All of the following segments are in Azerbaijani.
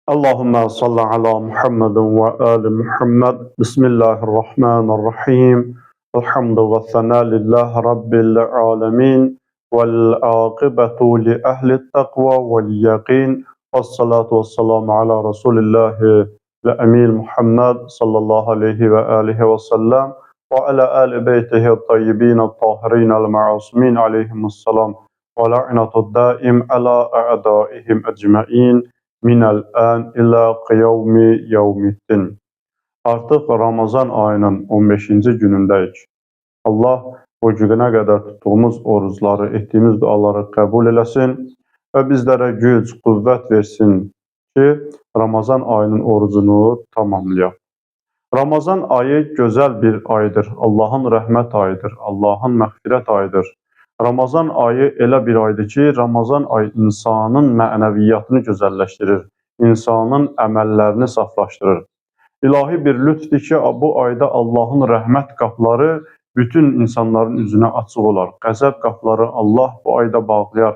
Allahümme salli ala Muhammedin ve ali Muhammed. Bismillahirrahmanirrahim. Elhamdu ve sena lillah rabbil alemin. Vel akibetu li ehli takva vel yakin. Ve salatu ve selamu ala Resulillahi ve emil Muhammed sallallahu aleyhi ve alihi ve sellem. Ve ala ali beytihi tayyibin tahirin el ma'asumin aleyhimusselam. Ve la'natu daim ala a'daihim ecmain. Minəl ən ilə qiyavmi yevmiddin. Artıq Ramazan ayının 15-ci günündəyik. Allah bu günə qədər tutduğumuz orucları, etdiyimiz duaları qəbul eləsin və bizlərə güc, qüvvət versin ki, Ramazan ayının orucunu tamamlayaq. Ramazan ayı gözəl bir aydır. Allahın rəhmət ayıdır, Allahın məğfirət ayıdır. Ramazan ayı elə bir aydır ki, Ramazan ayı insanın mənəviyyatını gözəlləşdirir, insanın əməllərini saflaşdırır. İlahi bir lütfdür ki, bu ayda Allahın rəhmət qapıları bütün insanların üzünə açıq olar. Qəzəb qapıları Allah bu ayda bağlayar.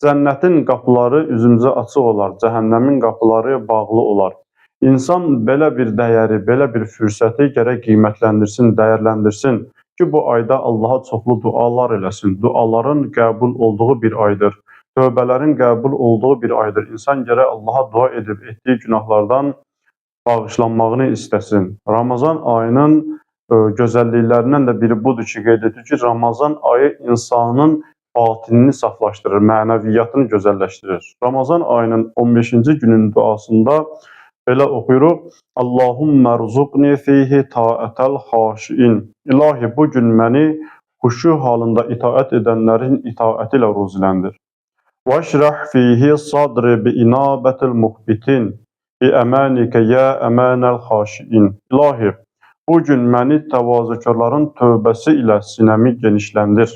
Cənnətin qapıları üzümüzə açıq olar, cəhənnəmin qapıları bağlı olar. İnsan belə bir dəyəri, belə bir fürsəti gərək qiymətləndirsin, dəyərləndirsin ki, bu ayda Allaha çoxlu dualar eləsin. Duaların qəbul olduğu bir aydır. Tövbələrin qəbul olduğu bir aydır. İnsan gərək Allaha dua edib etdiyi günahlardan bağışlanmağını istəsin. Ramazan ayının gözəlliklərindən də biri budur ki, qeyd etdik ki, Ramazan ayı insanın batinini saflaşdırır, mənəviyyatını gözəlləşdirir. Ramazan ayının 15-ci günün duasında belə oxuyuruq. Allahümmə rzuqni fihi taətəl xaşiin. İlahi, bu gün məni xuşu halında itaət edənlərin itaəti ilə ruziləndir. Vəşrəh fihi sadri bi inabətil muxbitin bi əmənikə yə əmənəl xaşiin. İlahi, bu gün məni təvazökarların tövbəsi ilə sinəmi genişləndir.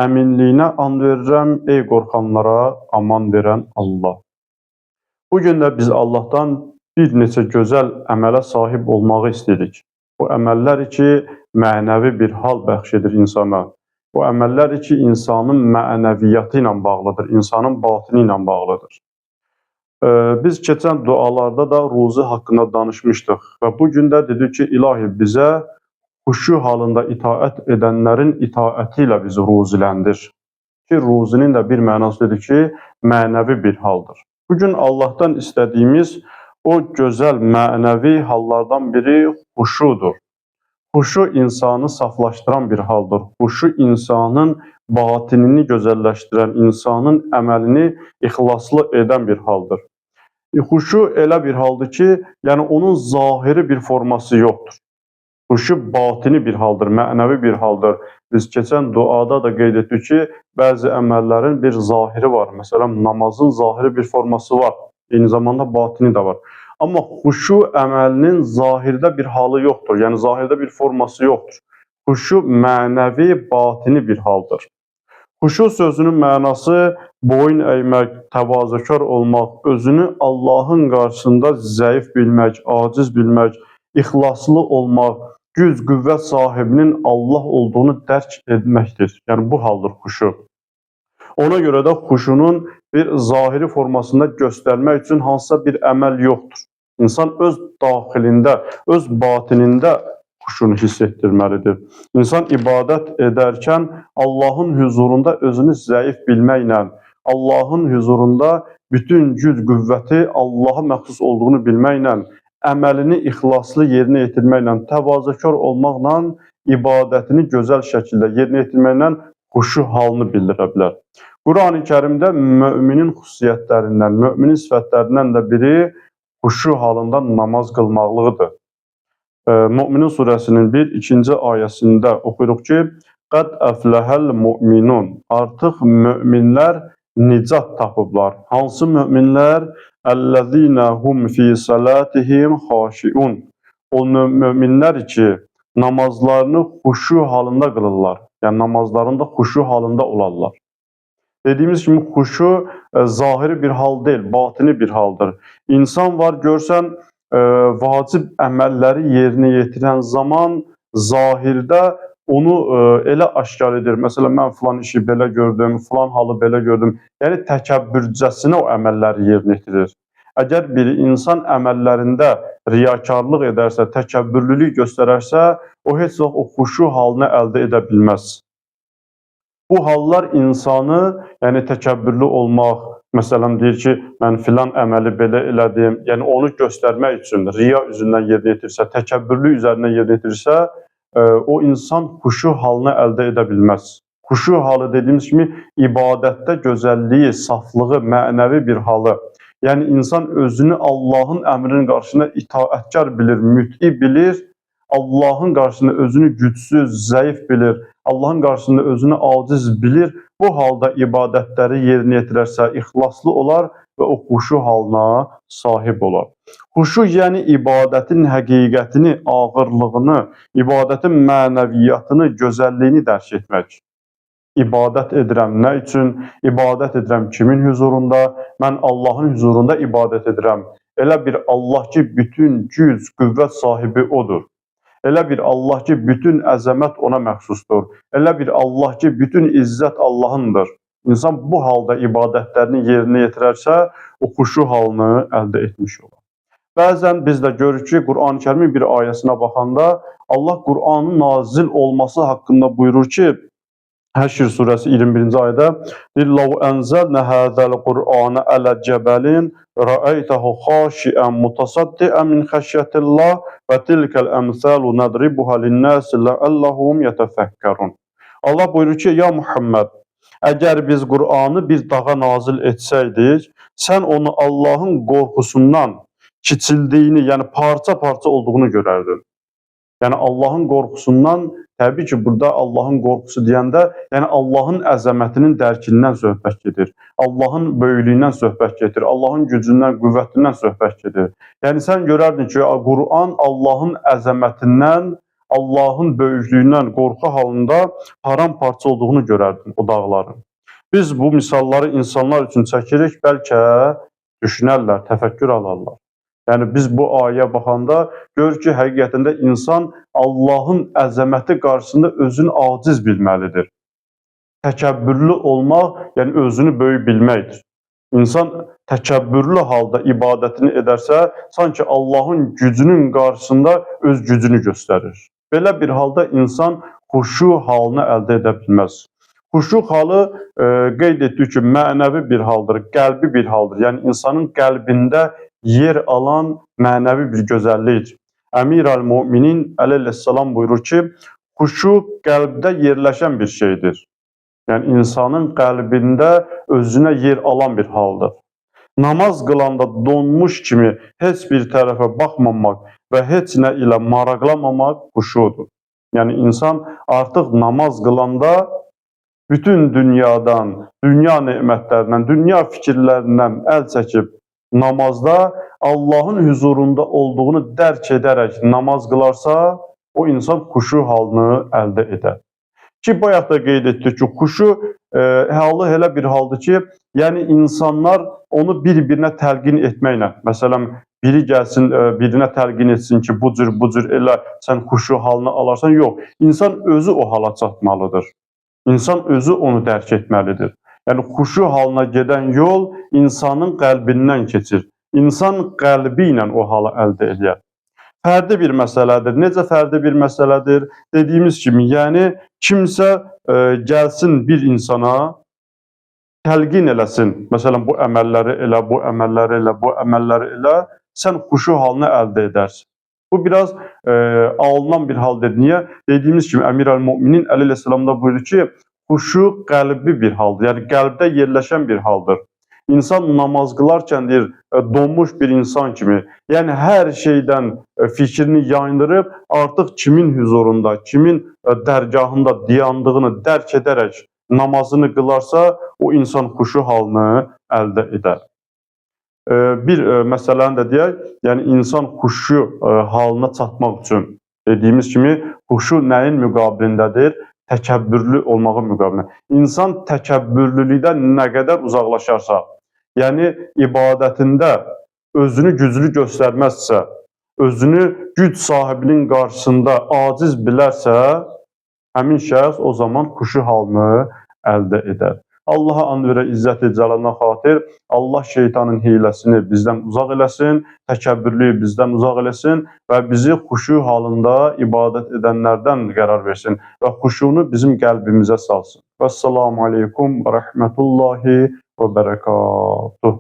Əminliyinə and verirəm, ey qorxanlara aman verən Allah. Bu gün də biz Allahdan bir neçə gözəl əmələ sahib olmağı istəyirik. Bu əməllər ki, mənəvi bir hal bəxş edir insana. Bu əməllər ki, insanın mənəviyyatı ilə bağlıdır, insanın batini ilə bağlıdır. Biz keçən dualarda da ruzi haqqında danışmışdıq və bu gün də dedik ki, ilahi bizə xuşu halında itaət edənlərin itaəti ilə bizi ruziləndir. Ki, ruzinin də bir mənası dedik ki, mənəvi bir haldır. Bugün Allahdan istədiyimiz o gözəl mənəvi hallardan biri xuşudur. Xuşu insanı saflaşdıran bir haldır. Xuşu insanın batinini gözəlləşdirən, insanın əməlini ixlaslı edən bir haldır. Xuşu elə bir haldır ki, yəni onun zahiri bir forması yoxdur. Xuşu batini bir haldır, mənəvi bir haldır. Biz keçən duada da qeyd etdik ki, bəzi əməllərin bir zahiri var. Məsələn, namazın zahiri bir forması var. Eyni zamanda batini də var. Amma xuşu əməlinin zahirdə bir halı yoxdur. Yəni zahirdə bir forması yoxdur. Xuşu mənəvi, batini bir haldır. Xuşu sözünün mənası boyun əymək, təvazökar olmaq, özünü Allahın qarşısında zəif bilmək, aciz bilmək, ixlaslı olmaq, güc, qüvvət sahibinin Allah olduğunu dərk etməkdir. Yəni bu haldır xuşu. Ona görə də xuşunun bir zahiri formasında göstərmək üçün hansısa bir əməl yoxdur. İnsan öz daxilində, öz batinində xuşunu hiss etdirməlidir. İnsan ibadət edərkən Allahın hüzurunda özünü zəif bilməklə, Allahın hüzurunda bütün güc, qüvvəti Allaha məxsus olduğunu bilməklə, əməlini ixlaslı yerinə yetirməklə, təvazökar olmaqla, ibadətini gözəl şəkildə yerinə yetirməklə xuşu halını bildirə bilər. Qurani Kərimdə müminin xüsusiyyətlərindən, müminin sifətlərindən də biri xuşu halında namaz qılmaqlığıdır. Müminin surəsinin 1-2-ci ayəsində oxuyuruq ki, Qəd əfləhəl müminun. Artıq müminlər nicat tapıblar. Hansı müminlər? Əl-ləzīnə hum fi salatihim xaşiun. O müminlər ki, namazlarını xuşu halında qılırlar. Yəni namazlarında xuşu halında olarlar. Dediyimiz kimi xuşu zahiri bir hal deyil, batini bir haldır. İnsan var görsən vacib əməlləri yerinə yetirən zaman zahirdə onu elə aşkar edir. Məsələn, mən filan işi belə gördüm, filan halı belə gördüm. Yəni təkəbbürcəsinə o əməlləri yerinə yetirir. Əgər bir insan əməllərində riyakarlıq edərsə, təkəbbürlülük göstərərsə, o heç vaxt o xuşu halını əldə edə bilməz. Bu hallar insanı, yəni təkəbbürlü olmaq, məsələn deyir ki, mən filan əməli belə elədim, yəni onu göstərmək üçün riya üzündən yerinə yetirsə, təkəbbürlü üzərindən yerinə yetirsə, o insan xuşu halını əldə edə bilməz. Xuşu halı dediyimiz kimi ibadətdə gözəlliyi, saflığı, mənəvi bir halı. Yəni insan özünü Allahın əmrinin qarşısında itaətkar bilir, müti bilir, Allahın qarşısında özünü gücsüz, zəif bilir, Allahın qarşısında özünü aciz bilir. Bu halda ibadətləri yerinə yetirərsə, ixlaslı olar və o xuşu halına sahib olar. Xuşu, yəni ibadətin həqiqətini, ağırlığını, ibadətin mənəviyyatını, gözəlliyini dərk etmək. İbadət edirəm nə üçün? İbadət edirəm kimin huzurunda? Mən Allahın huzurunda ibadət edirəm. Elə bir Allah ki, bütün güc, qüvvət sahibi odur. Elə bir Allah ki, bütün əzəmət ona məxsusdur. Elə bir Allah ki, bütün izzət Allahındır. İnsan bu halda ibadətlərini yerinə yetirərsə, o xuşu halını əldə etmiş olar. Bəzən biz də görürük ki, Qur'an-ı Kərimin bir ayəsinə baxanda Allah Qur'anın nazil olması haqqında buyurur ki, Həşr surəsi 21-ci ayədə deyir: "Lav ənzəlnə hadzal Qur'ana alə cəbəlin ra'aytahu xaşian mutasaddian min xəşyətillah və tilkəl əmsalu nadribuha lin-nasi la'allahum yetefekkerun." Allah buyurur ki, ya Muhammed, əgər biz Qur'anı bir dağa nazil etsəydik, sən onu Allahın qorxusundan kiçildiyini, yəni parça-parça olduğunu görərdin. Yəni Allahın qorxusundan, təbii ki, burada Allahın qorxusu deyəndə, yəni Allahın əzəmətinin dərkindən söhbət gedir. Allahın böyüklüyündən söhbət gedir. Allahın gücündən, qüvvətindən söhbət gedir. Yəni sən görərdin ki, Quran Allahın əzəmətindən, Allahın böyüklüyündən qorxu halında paramparça olduğunu görərdin o dağların. Biz bu misalları insanlar üçün çəkirik, bəlkə düşünərlər, təfəkkür alarlar. Yəni biz bu ayəyə baxanda görürük ki, həqiqətən də insan Allahın əzəməti qarşısında özünü aciz bilməlidir. Təkəbbürlü olmaq, yəni özünü böyük bilməkdir. İnsan təkəbbürlü halda ibadətini edərsə, sanki Allahın gücünün qarşısında öz gücünü göstərir. Belə bir halda insan xuşu halını əldə edə bilməz. Xuşu halı qeyd etdik ki, mənəvi bir haldır, qəlbi bir haldır. Yəni insanın qəlbində yer alan mənəvi bir gözəllikdir. Əmir əl-Müminin əleyhissalam buyurur ki, xuşu qəlbdə yerləşən bir şeydir. Yəni insanın qəlbində özünə yer alan bir haldır. Namaz qılanda donmuş kimi heç bir tərəfə baxmamaq və heç nə ilə maraqlamamaq xuşudur. Yəni insan artıq namaz qılanda bütün dünyadan, dünya nemətlərindən, dünya fikirlərindən əl çəkib namazda Allahın huzurunda olduğunu dərk edərək namaz qılarsa, o insan xuşu halını əldə edər. Ki, bayaq da qeyd etdik ki, xuşu halı elə bir haldır ki, yəni insanlar onu bir-birinə təlqin etməklə, məsələn, biri gəlsin, birinə təlqin etsin ki, bu cür, bu cür elə sən xuşu halını alarsan, yox. İnsan özü o hala çatmalıdır. İnsan özü onu dərk etməlidir. Yəni xuşu halına gedən yol insanın qəlbindən keçir. İnsan qəlbi ilə o halı əldə eləyər. Fərdi bir məsələdir. Necə fərdi bir məsələdir? Dediyimiz kimi, yəni kimsə gəlsin bir insana təlqin eləsin. Məsələn, bu əməlləri elə, bu əməlləri elə, bu əməlləri elə, sən xuşu halını əldə edərsən. Bu biraz alınan bir haldır. Niyə? Dediyimiz kimi Əmir əl-Müminin əleyhissalam da buyurur ki, xuşu qəlbi bir haldır. Yəni qəlbdə yerləşən bir haldır. İnsan namaz qılarkən deyir, donmuş bir insan kimi, yəni hər şeydən fikrini yayındırıb, artıq kimin huzurunda, kimin dərgahında dayandığını dərk edərək namazını qılarsa, o insan xuşu halını əldə edər. Bir məsələni də deyək, yəni insan xuşu halına çatmaq üçün dediyimiz kimi xuşu nəyin müqabilindədir? Təkəbbürlü olmağın müqabilində. İnsan təkəbbürlülükdən nə qədər uzaqlaşarsa, yəni ibadətində özünü güclü göstərməzsə, özünü güc sahibinin qarşısında aciz bilərsə, həmin şəxs o zaman xuşu halını əldə edər. Allaha and verək izzəti cəlalına xatir. Allah şeytanın hiləsini bizdən uzaq eləsin, təkəbbürlüyü bizdən uzaq eləsin və bizi xuşu halında ibadət edənlərdən qərar versin və xuşunu bizim qəlbimizə salsın. Vəssalamu aleykum və rəhmətullahi və bərəkatuh.